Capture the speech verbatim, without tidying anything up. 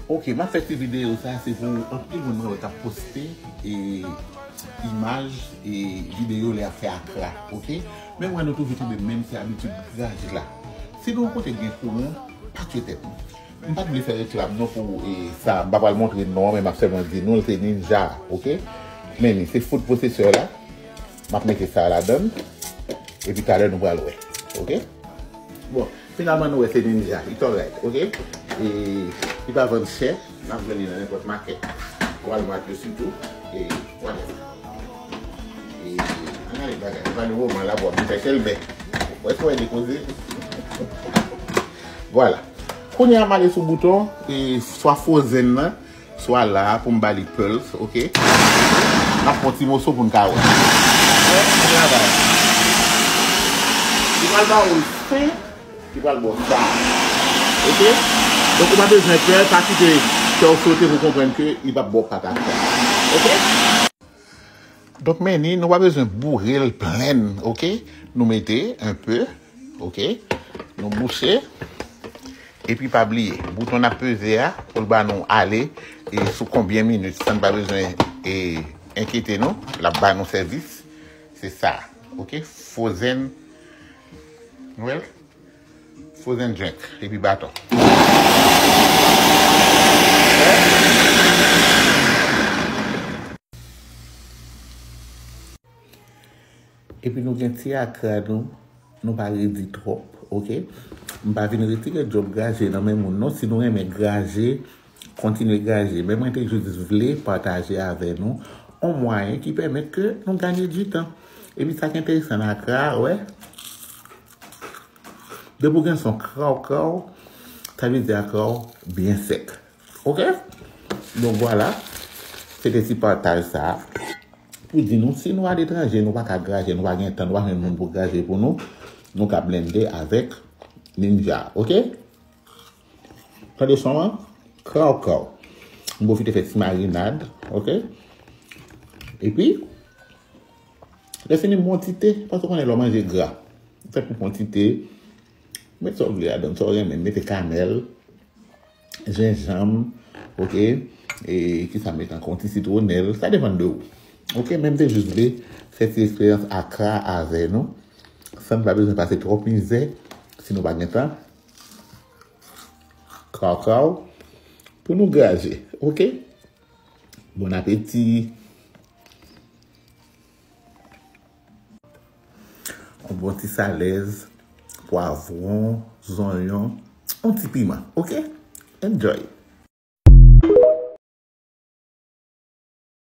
Ok, m ap fè ti videyo sa, se pou anpil moun mwen wè k ap poste e imaj e videyo lè y ap fè akra, ok? Men mwen nou toujou tonbe menm se abitid graj la. Si nou kote gen kouran, pa tye tèt nou. M pa t vle fè reklam non pou e, sa, m pa pral montre non an, men m ap sèlman di nou l se Ninja, ok? Men li se food processor la. M ap mete sa ladan l. Epi talè nou pral wè, ok? Bon, finalman nou wè se Ninja, it's alright, ok? E li pa vann chè, n ap jwenn li nan nenpòt makèt. Walmart yo sitou, e whatever. E ann ale bagay, nou pa nan moman la pou ap vin fè chèlbè. Wè sa wè dekoze. Vwala. Kounye a m ale sou bouton, e swa frozen nan, swa la pou m ba li pulse, ok? M ap pran ti moso pou n ka wè. Wè, travay. Li pral ba ou l fen, li pral ba w sa. Ok? Donk ou pa bezwen pè, pa kite kè w sote pou konprann ke li p ap ba w patat sa. Ok? Donk men ni, nou pa bezwen boure l plen, ok? Nou mete un peu, ok? Nou bouche. Epi pa bliye, bouton n ap peze a, pou l ba nou ale e sou konbyen minit, san n pa bezwen e enkyete nou, l ap ba nou sèvis. Se sa, ok? Frozen, nou wè l? Frozen drink, epi baton. Epi nou gen ti akra nou, nou pa redi twòp, ok? M pa vin retire djòb graje nan men moun non. Si nou renmen graje, kontinye graje. Men mwen te jis vle pataje avè nou on mwayen ki pèmèt ke nou ganye di tan. Epi sa k enteresan nan akra a, wè, depi w gen son kraw kraw, sa vle di akra w byen sèk. Ok? Donk vwala, se te ti pataj sa a. Pou di nou, si nou aletranje, nou pa ka graje, nou pa gen tan, nou pa jwenn moun pou graje pou nou, nou ka blende avèk Ninja, ok? Tande son an? Kraw, kraw. M pwofite fè ti marinad, ok? Epi, lè fini, m pran ti te, paske w konnen lè w manje gra, fèt ou pran ti te, met sa w vle ladan, sa w renmen, mete kanèl, jenjanm, ok? E kisa m met ankò? Yon ti sitwonèl, sa depann de ou. Ok, men m te jis vle fè ti eksperyans akra avè nou, san n pa bezwen pase twòp mizè, si nou pa gen tan. Kraw, kraw, pou nou graje, ok? Bon apeti. Yon bon ti salèz, pwavwon, zonyon, yon ti piman, ok? Enjoy!